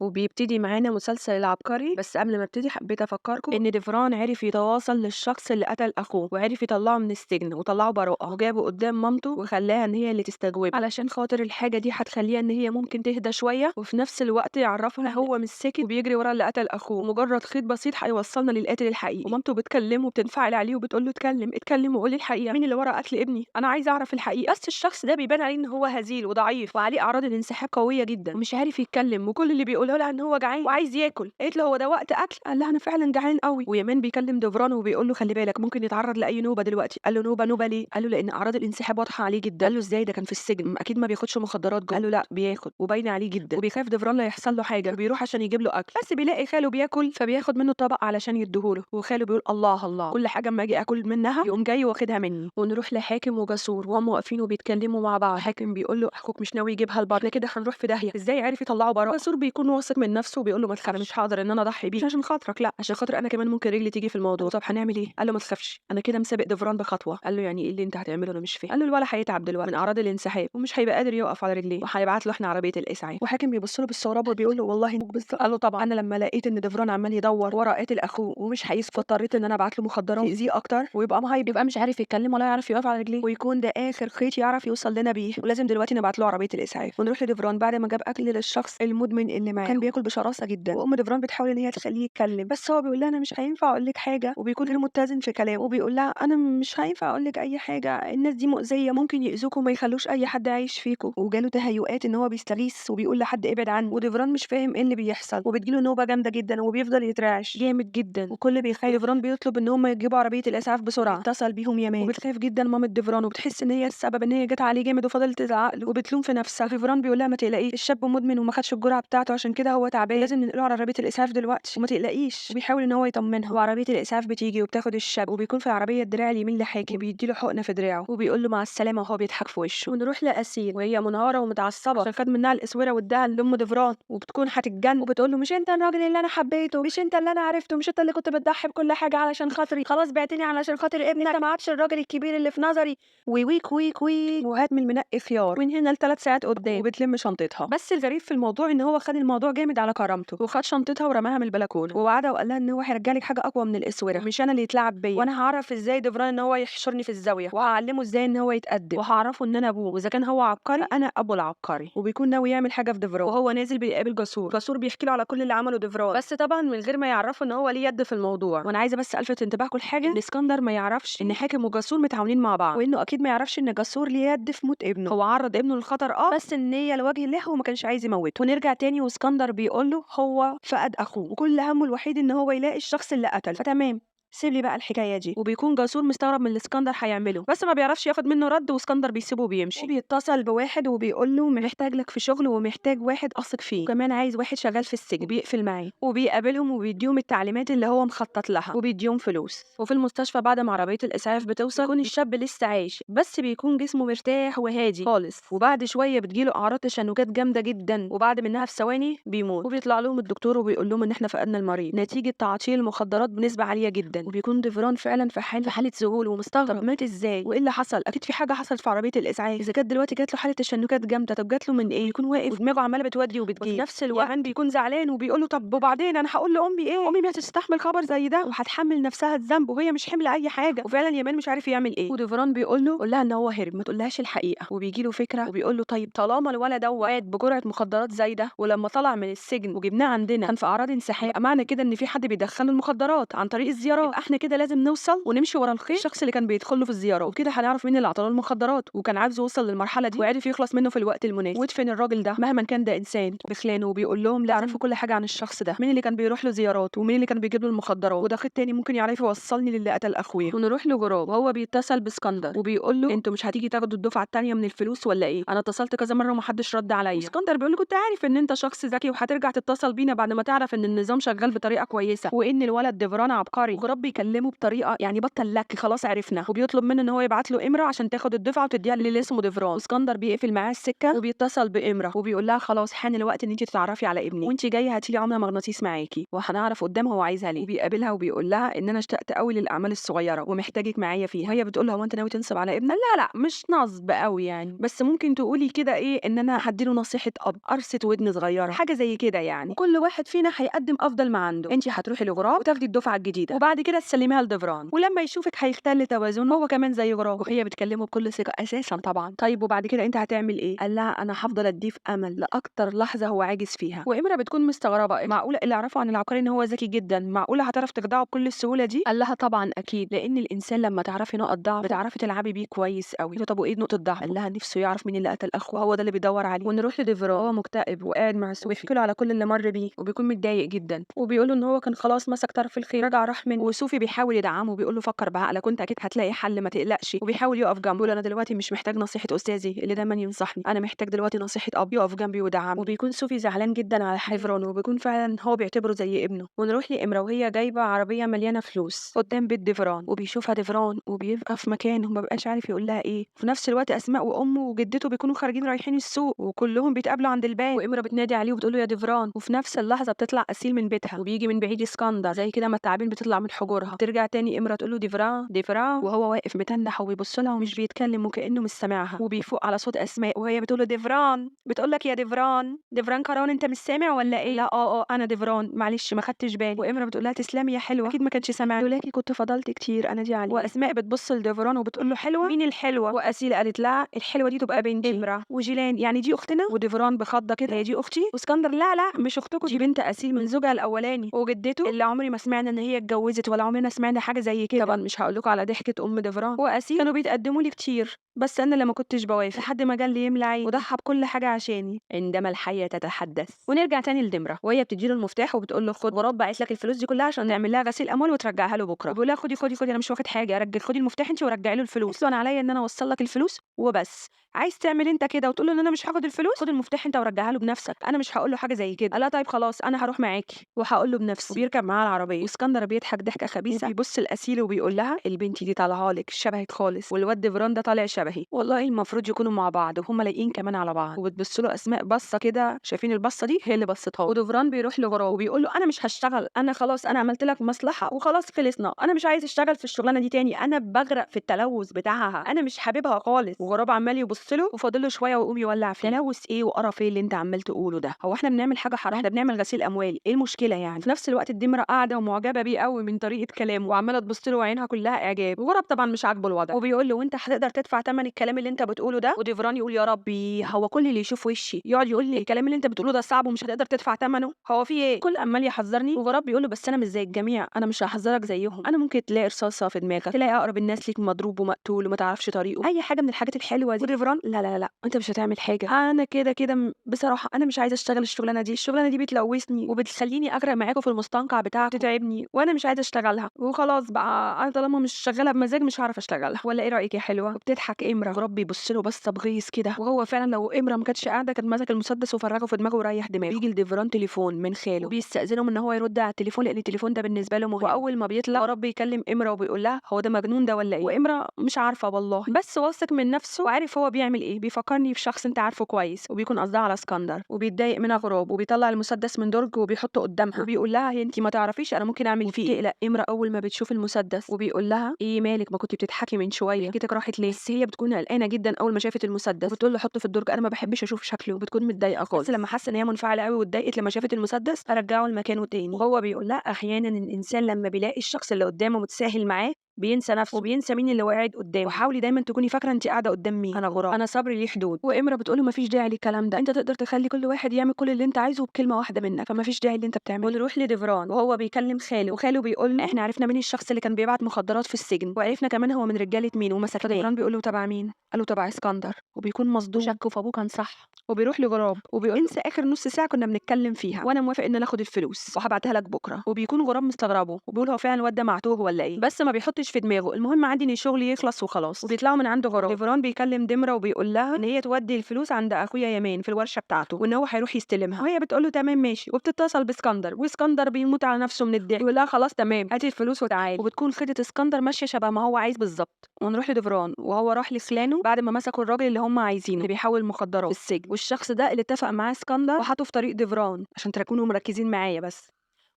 وبيبتدي معانا مسلسل العبقري. بس قبل ما ابتدي حبيت افكركم ان دفران عرف يتواصل للشخص اللي قتل اخوه، وعرف يطلعه من السجن وطلعه براءة، وجابه قدام مامته وخلاها ان هي اللي تستجوبه، علشان خاطر الحاجة دي هتخليها ان هي ممكن تهدى شوية، وفي نفس الوقت يعرفها هو مش ساكت وبيجري ورا اللي قتل اخوه، مجرد خيط بسيط هيوصلنا للقاتل الحقيقي. ومامته بتكلمه وبتنفعل عليه وبتقول له اتكلم اتكلم وقول لي الحقيقة، مين اللي ورا قتل ابني؟ انا عايزه اعرف الحقيقة. بس الشخص ده بيبان عليه ان هو هزيل وضعيف وعليه اعراض الانسحاب قوية جدا ومش عارف يتكلم، وكل اللي بيقوله لها ان هو جعان وعايز ياكل. قالت له هو ده وقت اكل؟ قال لها انا فعلا جعان قوي. ويمان بيكلم دفران وبيقول له خلي بالك ممكن يتعرض لاي نوبه دلوقتي. قال له نوبه؟ نوبه ليه؟ قال له لان اعراض الانسحاب واضحة عليه جدا. قال له ازاي؟ ده كان في السجن اكيد ما بياخدش مخدرات جوه. قال له لا بياخد وباين عليه جدا. وبيخاف دفران لا يحصل له حاجة، وبيروح عشان يجيب له اكل، بس بيلاقي خاله بياكل فبياخد منه طبق علشان يديهوله، وخاله بيقول الله الله كل حاجة اما اجي اكل منها يقوم جاي واخدها مني. ونروح لحاكم وجسور وهم واقفين وبيتكلموا مع بعض. حاكم بيقول له اخوك مش ناوي يجيبها البر، كده هنروح في داهية، ازاي عرف يطلعه براءه؟ جسور بيكون واثق من نفسه وبيقول له ما تخافش مش هقدر ان انا اضحي بيه، مش عشان خاطرك، لا عشان خاطر انا كمان ممكن رجلي تيجي في الموضوع. طب هنعمل ايه؟ قال له ما تخافش انا كده مسابق دفران بخطوة. قال له يعني ايه اللي انت هتعمله؟ انا مش فاهم. قال له الولد هيتعب دلوقتي من اعراض الانسحاب ومش هيبقى قادر يقف على رجليه، وهيبعت له احنا عربية الاسعاف. وحاكم بيبص له باستغراب وبيقول له والله بالظبط. قال له طبعا انا لما لقيت ان دفران عمال يدور ورا قاتل اخوه ومش هيسكت، اضطريت ان انا ابعت له مخدرات تاذيه اكتر ويبقى مهيب، يبقى مش عارف يتكلم ولا يعرف يقف على رجليه، ويكون ده اخر خيط يعرف يوصل لنا بيه، ولازم دلوقتي نبعت له عربية الاسعاف. ونروح لدفران بعد ما جاب اكل للشخص المدمن اللي معاه، كان بياكل بشراسة جدا، وام دفران بتحاول ان هي تخليه يتكلم، بس هو بيقول لها انا مش هينفع اقول لك حاجة، وبيكون غير متزن في كلامه، وبيقول لها انا مش هينفع اقول لك اي حاجة، الناس دي مؤذية ممكن يأذوكوا وما يخلوش اي حد عايش فيكوا. وجاله تهيؤات ان هو بيستغيث وبيقول لحد ابعد عنه، ودفران مش فاهم ايه اللي بيحصل، وبتجيله نوبه جامدة جدا وبيفضل يترعش جامد جدا، وكل بيخاف. دفران بيطلب ان هم يجيبوا عربية الاسعاف بسرعة، اتصل بيهم يمان، وبتخاف جدا مامة دفران وبتحس ان هي السبب ان هي جت عليه جامد وفضلت تزعق له وبتلوم في نفسها. دفران بيقول لها ما تقلقيش الشاب مدمن وما خدش الجرعة بتاعته عشان كده هو تعبان، لازم ننقله على عربية الاسعاف دلوقتي وما تقلقيش، وبيحاول ان هو يطمنها. وعربية الاسعاف بتيجي وبتاخد الشاب، وبيكون في العربية الدراع اليمين لحاكم، وبيدي له حقنه في دراعه وبيقول له مع السلامة وهو بيضحك في وشه. ونروح لاسيل وهي منهاره ومتعصبه عشان خد منها الاسوره واداها لام دفران، وبتكون هتتجن وبتقول له مش انت الراجل اللي انا حبيته، مش انت اللي انا عرفته، مش انت اللي كنت بتضحي بكل حاجة علشان خاطري، خلاص بعتني علشان خاطر ابنك، انت ما عادش الراجل الكبير اللي في نظري، ويويك ويك ويك، وهات من المنقي خيار من هنا ل3 ساعات قدام، وبتلم شنطتها. بس الغريب في الموضوع ان هو خد الموضوع جامد على كرامته، وخد شنطتها ورماها من البلكونه، ووعدها وقال لها ان هو هيرجع لك حاجة اقوى من الاسوره، مش انا اللي يتلعب بيا، وانا هعرف ازاي دفران ان هو يحشرني في الزاوية، وهعلمه ازاي ان هو يتقدم، وهعرفه ان انا ابوه، واذا كان هو عبقري انا ابو العبقري. وبيكون ناوي يعمل حاجة في دفران. وهو نازل بيقابل جسور، جسور بيحكي له على كل اللي عمله دفران، بس طبعا من غير ما يعرفه ان هو ليه يد في الموضوع. وانا عايزه بس الفت انتباهكم لحاجة، ان اسكندر ما يعرفش ان حاكم وجسور متعاونين مع بعض، وانه اكيد ما يعرفش ان جسور ليه يد في موت ابنه، هو عرض ابنه للخطر بس النية لوجه الله وما كانش عايز يموته. ونرجع تاني واسكندر بيقول له هو فقد اخوه وكل همه الوحيد ان هو يلاقي الشخص اللي قتل، فتمام سيب لي بقى الحكاية دي. وبيكون جسور مستغرب من اللي اسكندر هيعمله، بس ما بيعرفش ياخد منه رد، واسكندر بيسيبه وبيمشي. وبيتصل بواحد وبيقول له محتاج لك في شغل ومحتاج واحد اثق فيه، وكمان عايز واحد شغال في السجن، وبيقفل معاه وبيقابلهم وبيديهم التعليمات اللي هو مخطط لها وبيديهم فلوس. وفي المستشفى بعد ما عربية الاسعاف بتوصل بيكون الشاب لسه عايش، بس بيكون جسمه مرتاح وهادي خالص، وبعد شوية بتجيله اعراض تشنجات جامدة جدا، وبعد منها في ثواني بيموت. وبيطلع لهم الدكتور وبيقول لهم ان احنا فقدنا المريض نتيجة تعاطي المخدرات بنسبة عالية جدا. وبيكون دفران فعلا في حاله ذهول ومستغرب، طب مات ازاي وايه اللي حصل؟ اكيد في حاجة حصلت في عربية الاسعاف، اذا كانت دلوقتي جات له حاله تشنجات جامدة طب جات له من ايه؟ بيكون واقف ودماغه عماله بتودي وبتجيب، وفي نفس الوقت يعني بيكون زعلان وبيقول له طب وبعدين انا هقول لامي ايه؟ امي مش هتستحمل خبر زي ده وهتحمل نفسها الذنب وهي مش حمل اي حاجة. وفعلا يمان مش عارف يعمل ايه، ودفران بيقول له قول لها ان هو هرب ما تقولهاش الحقيقة. وبيجي له فكرة وبيقول له طيب طالما الولد ده مات بجرعه مخدرات زايدة ولما طلع من السجن وجبناه عندنا كان في اعراض انسحاب، معنى كده ان في حد بيدخله المخدرات عن طريق الزيارات، احنا كده لازم نوصل ونمشي ورا الخيط الشخص اللي كان بيدخل له في الزيارة، وكده هنعرف مين اللي عطاه المخدرات وكان عاوز يوصل للمرحلة دي وعرف يخلص منه في الوقت المناسب، وادفن الراجل ده مهما كان ده انسان بخلانه. وبيقول لهم لا اعرفوا كل حاجة عن الشخص ده، مين اللي كان بيروح له زيارات ومين اللي كان بيجيب له المخدرات، وده خيط تاني ممكن يعرف يوصلني للي قتل اخويا. ونروح لغراب وهو بيتصل باسكندر وبيقول له انتوا مش هتيجي تاخدوا الدفعة الثانية من الفلوس ولا ايه؟ انا اتصلت كذا مرة ومحدش رد عليا. اسكندر بيقول له كنت عارف ان انت شخص ذكي وهترجع تتصل بينا بعد ما تعرف ان النظام شغال بطريقة كويسة وان الولد دفران عبقري. وغراب وغراب بيكلمه بطريقة يعني بطل لك خلاص عرفنا، وبيطلب منه ان هو يبعت له امره عشان تاخد الدفعة وتديها للي اسمه ديفران. واسكندر بيقفل معاه السكة وبيتصل بامره وبيقول لها خلاص حان الوقت ان انت تتعرفي على ابني، وانت جاية هاتي لي عمله مغناطيس معاكي وهنعرف قدام هو عايزها ليه. وبيقابلها وبيقول لها ان انا اشتقت قوي للاعمال الصغيرة ومحتاجك معايا فيها. وهي بتقول له هو انت ناوي تنصب على ابنك؟ لا لا مش نصب قوي يعني، بس ممكن تقولي كده ايه ان انا هديله نصيحة اب، قرصة ودن صغيرة، حاجة زي كده يعني. كل واحد فينا هيقدم افضل ما عنده، انت هتروحي لغراب وتاخدي الدفعة الجديدة وبعد كده تسلميها لدفران، ولما يشوفك هيختل توازنه هو كمان زي غراب. وهي بتكلمه بكل ثقة اساسا طبعا. طيب وبعد كده انت هتعمل ايه؟ قال لها انا هفضل اديه في امل لاكتر لحظة هو عاجز فيها. وامره بتكون مستغربه، معقولة اللي اعرفه عن العبقري ان هو ذكي جدا، معقولة هتعرف تخدعه بكل السهولة دي؟ قال لها طبعا اكيد، لان الانسان لما تعرفي نقط ضعفه بتعرفي تلعبي بيه كويس قوي. طب وايه نقطة ضعفه؟ قال لها نفسه يعرف مين اللي قتل اخوه، هو ده اللي بيدور عليه. ونروح لديفران، هو مكتئب وقاعد مع سوفي وبيحكي له على كل اللي مر بيه، وبيكون متضايق جدا وبيقول له ان هو كان خلاص مسك طرف الخير رجع راح منه. وسوفي بيحاول يدعمه وبيقول له فكر بعقلك وانت اكيد هتلاقي حل ما تقلقش، وبيحاول يقف جنبه بيقول انا دلوقتي مش محتاج نصيحة استاذي اللي دايما ينصحني، انا محتاج دلوقتي نصيحة اب يقف جنبي ويدعمني. وبيكون سوفي زعلان جدا على ديفران وبيكون فعلا هو بيعتبره زي ابنه. ونروح لامره وهي جايبه عربية مليانة فلوس قدام بيت ديفران، وبيشوفها ديفران وبيبقى في مكانه وما بقاش عارف يقول لها ايه. في نفس الوقت اسماء وامه وجدته بيكونوا خارجين رايحين السوق وكلهم بيتقابلوا عند الباب، وامره بتنادي عليه وبتقول له يا ديفران. وفي نفس اللحظة بتطلع اسيل من بيتها وبيجي من بعيد اسكندر زي كده ما التعابين بتطلع من حجورها. ترجع تاني امره تقول له ديفران ديفران، وهو واقف متنح وبيبص لها ومش بيتكلم وكانه مش سامعها. وبيفوق على صوت اسماء وهي بتقول له ديفران، بتقول لك يا ديفران، ديفران كران انت مش سامع ولا ايه؟ لا انا ديفران معلش ما خدتش بالي. وامره بتقول لها تسلمي يا حلوة اكيد ما كانش سامع، لولاكي كنت فضلت كتير انا دي عليه. واسماء بتبص لديفران وبتقول له حلوة مين الحلوة؟ واسيل قالت لها الحلوة دي تبقى بنتي امره وجيلان يعني دي اختنا. وديفران بخضه كده هي دي اختي؟ واسكندر لا لا مش اختكم دي بنت اسيل من زوجها الاولاني وجدته اللي عمري ما سمعنا ان هي اتجوزت ولا عمرنا سمعنا حاجة زي كده. طبعا مش هقول لكم على ضحكه ام ديفران واسيل، كانوا بيتقدموا لي كتير بس انا اللي ما كنتش بوافق لحد ما جه اللي يملى عيني وضحى بكل حاجة عشاني. عندما الحية تتحدث. ونرجع تاني لدمره وهي بتديله المفتاح وبتقول له خد غراب باعت لك الفلوس دي كلها عشان نعمل لها غسيل اموال وترجعها له بكره. وبيقول لها خدي خدي خدي انا مش واخد حاجة، رجع خدي المفتاح انت ورجعي له الفلوس، انا عليا ان انا اوصل لك الفلوس وبس. عايز تعمل انت كده وتقول له ان انا مش هاخد الفلوس، خد المفتاح انت ورجعها له بنفسك، انا مش هقول له حاجة زي كده. قال لها طيب خلاص انا هروح معاكي وهقول له بنفسي. وبيركب معاها العربية واسكندر بيضحك ضحكه خبيثة وبيبص لاسيل وبيقول لها البنت دي طالعه لك شبهك خالص، والواد ديفران ده طالع شبهي، والله المفروض يكونوا مع بعض وهم لايقين كمان على بعض. وبتبص له اسماء بصة كده، شايفين البصه دي هي اللي بصتها. وديفران بيروح لغراب وبيقول له انا مش هشتغل، انا خلاص انا عملت لك مصلحة وخلاص خلصنا، انا مش عايز اشتغل في الشغلانة دي تاني، انا بغرق في التلوث بتاعها، انا مش حاببها خالص. وغراب عمال يبص له وفاضل له شوية ويقوم يولع فيه. تلوث ايه وقرف ايه اللي انت عمال تقوله ده؟ هو احنا بنعمل حاجة حرام؟ احنا بنعمل غسيل اموال، ايه المشكلة يعني؟ في نفس الوقت الدمره قاعدة ومعجبه بيه قوي من طريقه كلامه وعماله تبص له وعينها كلها اعجاب. وغراب طبعا مش عاجبه الوضع وبيقول له وانت هتقدر تدفع ثمن الكلام اللي انت بتقوله ده؟ وديفران يقول يا ربي هو كل اللي يشوف وشي يقعد يقول لي الكلام اللي انت بتقوله ده صعب ومش هتقدر تدفع ثمنه، هو في ايه؟ كل عمال يحذرني. وغراب بيقول له بس انا مش زي الجميع، انا مش هحذرك زيهم، انا ممكن تلاقي رصاصة في دماغك، تلاقي اقرب الناس ليك مضروب ومقتول وما تعرفش طريقه، اي حاجة من الحاجات الحلوة دي. وديفران لا لا لا انت مش هتعمل حاجة، انا كده كده بصراحة انا مش عايزه اشتغل الشغلانة دي، الشغلانة دي بتلوثني وبتخليني اغرق معاكم في المستنقع بتاعكم، بتتعبني وانا مش عايزه اشتغلها، وخلاص بقى انا طالما مش شغالة بمزاج مش هعرف اشتغلها، ولا ايه رايك يا حلوة؟ وبتضحك امره. غراب بيبص له بصة بغيظ كده، وهو فعلا لو امره ما كانتش قاعدة كانت مسك المسدس وفرغه في دماغه وريح دماغه. بيجي لديفران تليفون من خاله وبيستاذنه ان هو يرد على التليفون لان التليفون ده بالنسبة له مهم. واول ما بيطلع غراب بيكلم امره وبيقول لها هو ده مجنون ده ولا ايه؟ وامره مش عارفه والله، بس واثق من نفسه وعارف هو بيعمل ايه، بيفكرني بشخص انت عارفه كويس، وبيكون قصدها على اسكندر. وبيتضايق منها غراب وبيطلع المسدس من درج وبيحطه قدامها وبيقول لها هي انت ما تعرفيش انا ممكن اعمل فيه ايه. لا امره اول ما بتشوف المسدس وبيقول لها ايه مالك ما كنت بتضحكي من شوية، ضحكتك راحت ليه؟ بس هي بتكون قلقانة جدا اول ما شافت المسدس وبتقول له حطه في الدرج انا ما بحبش اشوف شكله، وبتكون متضايقة خالص. بس لما حس ان هي منفعله قوي واتضايقت لما شافت المسدس رجعه لمكانه تاني. وهو بيقول لها احيانا الانسان لما بيلاقي الشخص اللي قدامه متساهل معاه بينسى نفسه وبينسى مين اللي وقعد قدامه، وحاولي دايما تكوني فاكره انت قاعدة قدام مين، انا غراب، انا صبري ليه حدود. وامره بتقول له مفيش داعي للكلام ده، انت تقدر تخلي كل واحد يعمل كل اللي انت عايزه بكلمه واحدة منك، فمفيش داعي اللي انت بتعمله. ونروح لديفران وهو بيكلم خاله، وخاله بيقول له احنا عرفنا مين الشخص اللي كان بيبعت مخدرات في السجن، وعرفنا كمان هو من رجاله مين ومسكناه. ديفران بيقول له تبع مين؟ قال له تبع اسكندر، وبيكون مصدوم شكه في ابوه كان صح. وبيروح لغراب وبيقول انسى اخر نص ساعة كنا بنتكلم فيها، وانا موافق ان انا اخد الفلوس وهبعتها لك بكره. وبيكون غراب مستغربه وبيقول هو فعلا الواد ده معتوه ولا ايه، بس ما بيحطش بيحطش في دماغه، المهم عندي ان شغلي يخلص وخلاص. وبيطلعوا من عنده غراب. ديفران بيكلم دمرة وبيقول لها ان هي تودي الفلوس عند اخويا يمان في الورشة بتاعته وان هو هيروح يستلمها، وهي بتقول له تمام ماشي، وبتتصل باسكندر، واسكندر بيموت على نفسه من الضحك، بيقول لها خلاص تمام هاتي الفلوس وتعالي. وبتكون خطه اسكندر ماشية شبه ما هو عايز بالظبط. ونروح لديفران وهو راح لخلانه بعد ما مسكوا الراجل اللي هم عايزينه اللي بيحول مخدرات في السجن، والشخص ده اللي اتفق معاه اسكندر وحطه في طريق ديفران عشان تكونوا مركزين معايا بس،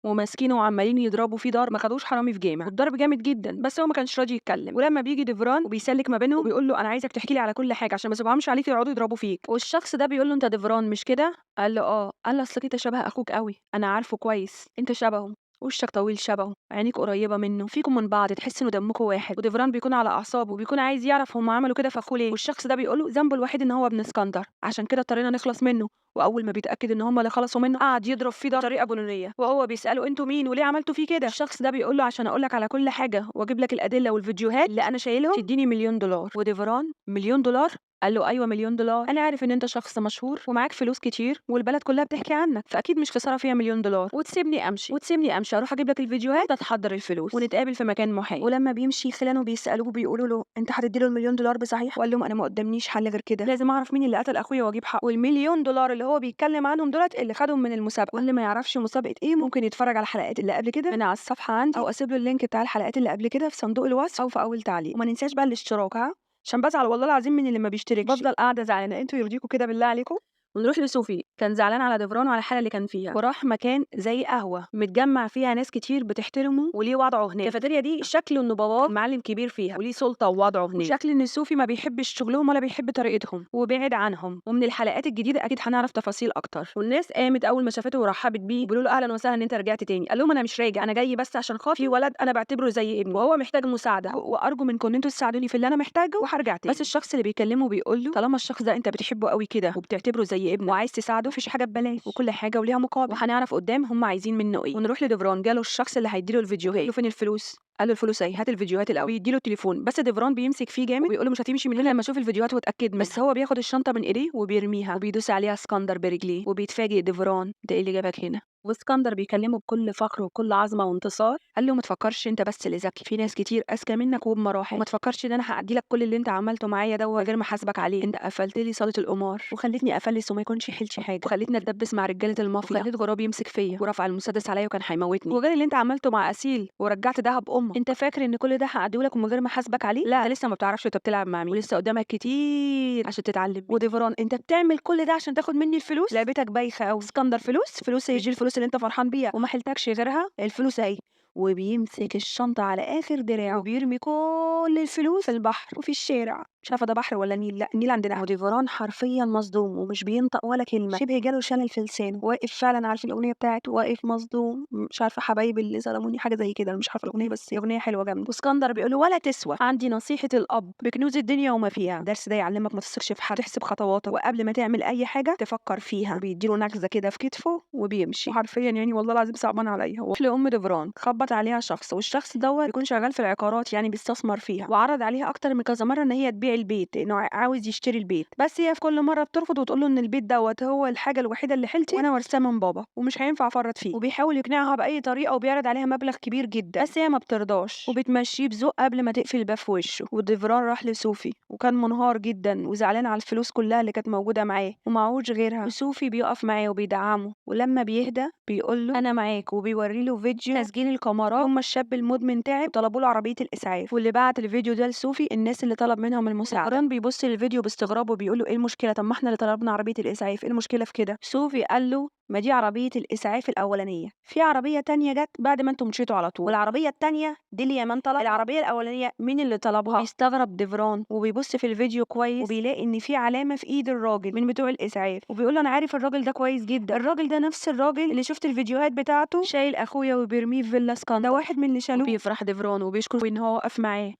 وماسكينه وعمالين يضربوا فيه ضرب ما خدوش حرامي في جامع، والضرب جامد جدا، بس هو ما كانش راضي يتكلم. ولما بيجي ديفران وبيسلك ما بينهم وبيقول له انا عايزك تحكي لي على كل حاجة عشان ما اسيبهمش عليك يقعدوا يضربوا فيك. والشخص ده بيقول له انت ديفران مش كده؟ قال له اه. قال له اصلك انت شبه اخوك قوي، انا عارفه كويس، انت شبهه، وشك طويل شبهه، عينيك قريبه منه، فيكم من بعض، تحس انه دمكم واحد. وديفران بيكون على اعصابه وبيكون عايز يعرف هم عملوا كده في اخوه ليه. والشخص ده بيقول له ذنبه الوحيد ان هو ابن اسكندر، عشان كده اضطرينا نخلص منه. واول ما بيتاكد ان هم اللي خلصوا منه قعد يضرب فيه ضرب بطريقة جنونيه، وهو بيساله انتوا مين وليه عملتوا فيه كده؟ الشخص ده بيقول له عشان اقول لك على كل حاجة واجيب لك الادلة والفيديوهات اللي انا شايلهم تديني $1,000,000. وديفران $1,000,000؟ قال له ايوه $1,000,000، انا عارف ان انت شخص مشهور ومعاك فلوس كتير والبلد كلها بتحكي عنك، فاكيد مش خسارة فيها $1,000,000، وتسيبني امشي، وتسيبني امشي اروح اجيب لك الفيديوهات تتحضر الفلوس ونتقابل في مكان محايد. ولما بيمشي خلانه بيسالوه بيقولوا له انت هتدي له $1,000,000 بصحيح؟ وقال لهم انا ما قدامنيش حل غير كده، لازم اعرف مين اللي قتل اخويا واجيب حقه. وال$1,000,000 اللي هو بيتكلم عنهم دولت اللي خدهم من المسابقة، واللي ما يعرفش مسابقة ايه ممكن يتفرج على الحلقات اللي قبل كده من على الصفحة عندي، او اسيب له ال link بتاع الحلقات اللي قبل كده في صندوق الوصف او في اول تعليق. وما ننساش بقى الاشتراك، ها، عشان بزعل والله العظيم من اللي ما بيشتركش، بفضل قاعدة زعلانة. انتوا يرضيكوا كده بالله عليكم؟ ونروح لصوفي، كان زعلان على ديفران وعلى الحالة اللي كان فيها، وراح مكان زي قهوة متجمع فيها ناس كتير بتحترمه وليه وضعه هناك. الكافيتيريا دي شكله انه باباه معلم كبير فيها وليه سلطة ووضعه هناك، وشكل ان صوفي ما بيحبش شغلهم ولا بيحب طريقتهم وبعد عنهم. ومن الحلقات الجديدة اكيد هنعرف تفاصيل اكتر. والناس قامت اول ما شافته ورحبت بيه وبيقولوا له اهلا وسهلا ان انت رجعت تاني. قال لهم انا مش راجع، انا جاي بس عشان خاطر في ولد انا بعتبره زي ابني وهو محتاج مساعدة، وارجو منكم ان انتوا تساعدوني في اللي انا محتاجه وهرجع تاني. بس الشخص اللي بيكلمه بيقول له طالما الشخص ده انت بتحبه قوي كده وبتعتبره زي ابنه وعايز تساعده، مفيش حاجة ببلاش وكل حاجة وليها مقابل، وهنعرف قدام هم عايزين منه ايه. ونروح لديفران، جاله الشخص اللي هيديله الفيديوهات، له فين الفلوس؟ قال له الفلوس اهي، هات الفيديوهات الاول. بيديله التليفون، بس ديفران بيمسك فيه جامد وبيقول له مش هتمشي من هنا لما اشوف الفيديوهات واتاكد منها. بس هو بياخد الشنطة من ايديه وبيرميها وبيدوس عليها اسكندر برجليه، وبيتفاجئ ديفران ده ايه اللي جابك هنا؟ واسكندر بيكلمه بكل فخر وكل عظمه وانتصار، قال له ما تفكرش انت بس اللي ذكي، في ناس كتير اذكى منك وبمراحل، وما تفكرش ان انا هعدي لك كل اللي انت عملته معايا ده غير ما احاسبك عليه. انت قفلت لي صاله القمار وخلتني افلس وما يكونش حيلتي حاجة، وخلتني اتدبس مع رجاله المافيا، وخليت غراب يمسك فيا ورفع المسدس عليا وكان هيموتني، وغير اللي انت عملته مع اسيل ورجعت دهب امك. انت فاكر ان كل ده هعديه لك ومن غير ما احاسبك عليه؟ لا، لسه ما بتعرفش انت بتلعب مع مين، ولسه قدامك كتير عشان تتعلم. وديفران انت بتعمل كل ده عشان تاخد مني الفلوس؟ لعبتك بايخة قوي. اسكندر فلوس؟ فلوس ايه؟ الفلوس اللي انت فرحان بيها وما حلتكش غيرها، الفلوس اهي. وبيمسك الشنطة على اخر دراعه وبيرمي كل الفلوس في البحر وفي الشارع، مش عارفه ده بحر ولا نيل، لا النيل عندنا. وديفران حرفيا مصدوم ومش بينطق ولا كلمة، شبه جاله شلل في لسانه، واقف فعلا عارف الاغنية بتاعته، واقف مصدوم، مش عارفه حبايبي اللي ظلموني حاجة زي كده، مش عارفه الاغنية بس اغنية حلوة جامدة. واسكندر بيقول له ولا تسوى، عندي نصيحة الاب بكنوز الدنيا وما فيها، الدرس ده يعلمك ما تثقش في حد، تحسب خطواتك وقبل ما تعمل اي حاجة تفكر فيها. وبيديله نغزه كده في كتفه وبيمشي. وحرفيا يعني والله العظيم صعبان عليا. لام ديفران خبط عليها شخص، والشخص دوت بيكون شغال في العقارات يعني بيستثمر فيها، وعرض عليها اكتر من كذا مرة ان هي تبيع البيت لانه عاوز يشتري البيت، بس هي في كل مرة بترفض وتقول له ان البيت دوت هو الحاجة الوحيدة اللي حيلتي وانا ورثاه من بابا ومش هينفع افرط فيه. وبيحاول يقنعها باي طريقه وبيعرض عليها مبلغ كبير جدا، بس هي ما بترضاش وبتمشيه بذوق قبل ما تقفل الباب في وشه. وديفران راح لصوفي وكان منهار جدا وزعلان على الفلوس كلها اللي كانت موجودة معاه ومعهوش غيرها، وصوفي بيقف معاه وبيدعمه، ولما بيهدى بيقول له انا معاك، وبيوري له فيديو تسجيل الكاميرات هم الشاب المدمن تعب وطلبوا له عربية الاسعاف، واللي بعت الفيديو ده لصوفي الناس اللي طلب منهم المساعدة. ديفران بيبص للفيديو باستغراب وبيقول له ايه المشكلة؟ طب ما احنا اللي طلبنا عربية الاسعاف، ايه المشكلة في كده؟ صوفي قال له ما دي عربية الاسعاف الاولانية، في عربية تانية جت بعد ما انتم مشيتوا على طول، والعربية التانية دي اللي يمان طلب، العربية الاولانية مين اللي طلبها؟ بيستغرب ديفران وبيبص في الفيديو كويس وبيلاقي ان في علامة في ايد الراجل من بتوع الاسعاف، وبيقول له انا عارف الراجل ده كويس جدا، الراجل ده نفس الراجل اللي شفت الفيديوهات بتاعته شايل اخويا وبيرميه في فيلا اسكندر، ده واحد من اللي شالوه. وبيفرح ديفران وبيشكر ان هو وقف معاه.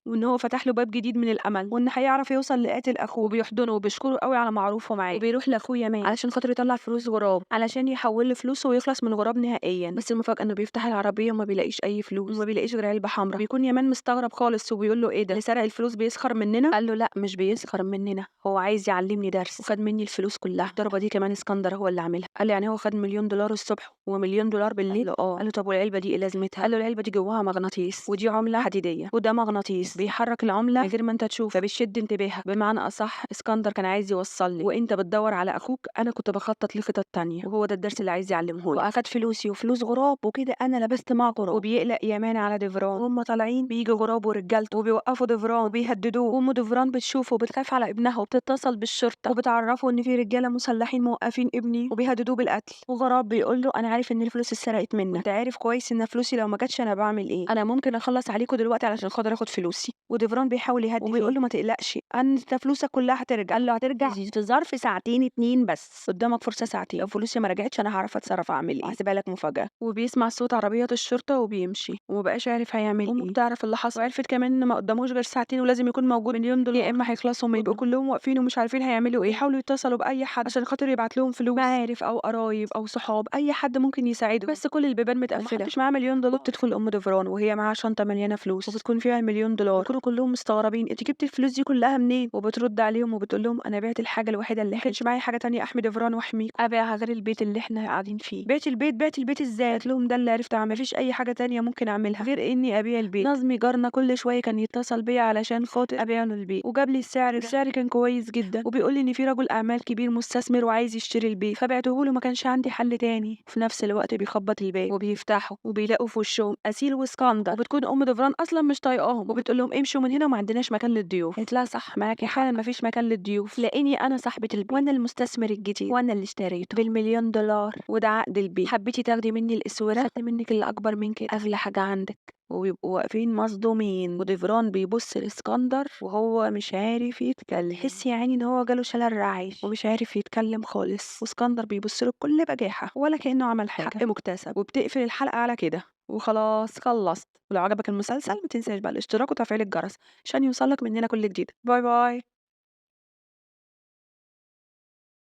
وان هو فتح له باب جديد من الامل، وان هيعرف يوصل لقاتل اخوه. وبيحضنه وبيشكره قوي على معروفة معاه. وبيروح لاخوه يمان علشان خاطر يطلع فلوس غراب علشان يحول له فلوسه ويخلص من غراب نهائيا. بس المفاجاة انه بيفتح العربية وما بيلاقيش اي فلوس وما بيلاقيش غير علبة حمراء. بيكون يمان مستغرب خالص وبيقول له ايه ده، اللي سرق الفلوس بيسخر مننا؟ قال له لا مش بيسخر مننا، هو عايز يعلمني درس وخد مني الفلوس كلها. الضربة دي كمان اسكندر هو اللي عاملها. قال يعني هو خد مليون دولار الصبح ومليون دولار بالليل؟ قال له اه. قال له طب والعلبه دي ايه لازمتها؟ قال له العلبة دي جواها مغناطيس، ودي عمله حديديه، وده مغناطيس بيحرك العملة من غير ما انت تشوف، فبيشد انتباهك. بمعنى اصح اسكندر كان عايز يوصل لي وانت بتدور على اخوك انا كنت بخطط لخطط تانية، وهو ده الدرس اللي عايز يعلمه لي. واخد فلوسي وفلوس غراب وكده انا لبست مع غراب. وبيقلق يمان على ديفران، وهم طالعين بيجي غراب ورجالته وبيوقفوا ديفران وبيهددوه. وام ديفران بتشوفه وبتخاف على ابنها وبتتصل بالشرطة وبتعرفه ان في رجاله مسلحين موقفين ابني وبيهددوه بالقتل. وغراب بيقول له انا عارف ان الفلوس اتسرقت منك، انت عارف كويس ان فلوسي لو ما جاتش انا بعمل ايه، انا ممكن اخلص عليكم دلوقتي علشان خاطر اخد فلوسي. وديفران بيحاول يهدي وبيقول له ما تقلقش انت فلوسك كلها هترجع. قال له هترجع في ظرف ساعتين اتنين بس، قدامك فرصة ساعتين، لو فلوسي ما رجعتش انا هعرف اتصرف اعمل ايه، هسيبها لك مفاجاة. وبيسمع صوت عربيات الشرطة وبيمشي ومبقاش عارف هيعمل ايه. بتعرف اللي حصل وعرفت كمان ان ما قداموش غير ساعتين ولازم يكون موجود مليون دولار يا اما هيخلصوا منه. بيبقوا كلهم واقفين ومش عارفين هيعملوا ايه، يحاولوا يتصلوا باي حد عشان خاطر يبعت لهم فلوس، معارف او قرايب او صحاب، اي حد ممكن يساعده، بس كل البيبان متقفله ومحدش معاه مليون دولار. وبتدخل ام ديفران وهي معاها شنطه مليانة فلوس وبتكون فيها المليون دولار. بيكونوا كلهم مستغربين انت جبتي الفلوس دي كلها منين؟ وبترد عليهم وبتقول لهم انا بعت الحاجة الوحيدة اللي كانش معايا حاجة تانية احمي ديفران واحميكم، ابيعها غير البيت اللي احنا قاعدين فيه. بعت البيت؟ بعت البيت ازاي؟ قالت لهم ده اللي عرفت اعمل، مفيش اي حاجة تانية ممكن اعملها غير اني ابيع البيت. نظمي جارنا كل شوية كان يتصل بيا علشان خاطر ابيع له البيت، وجاب لي السعر، السعر كان كويس جدا، وبيقول لي ان في رجل اعمال كبير مستثمر وعايز يشتري البيت، فبعته له، ما كانش عندي حل تاني. في نفس الوقت بيخبط الباب وبيفتحه وبيلاقوا في وشهم اسيل واسكندر، وبتكون ام ديفران اصلا مش طايقاهم وبتقول لهم امشوا من هنا وما عندناش مكان للضيوف. قالت لها صح معاكي حالا ما فيش مكان للضيوف، لاني انا صاحبه البيت وانا المستثمر الجديد وانا اللي اشتريته بالمليون دولار وده عقد البيت، حبيتي تاخدي مني الاسوره خدت منك اللي اكبر من كده، اغلى حاجة عندك. وبيبقوا واقفين مصدومين، وديفران بيبص لاسكندر وهو مش عارف يتكلم، يحس يعني ان هو جاله شلل رعاش ومش عارف يتكلم خالص. واسكندر بيبص له بكل بجاحه ولا كانه عمل حاجة، حق مكتسب. وبتقفل الحلقة على كده وخلاص خلصت. ولو عجبك المسلسل ما تنساش بقى الاشتراك وتفعيل الجرس عشان يوصلك مننا كل جديد. bye bye.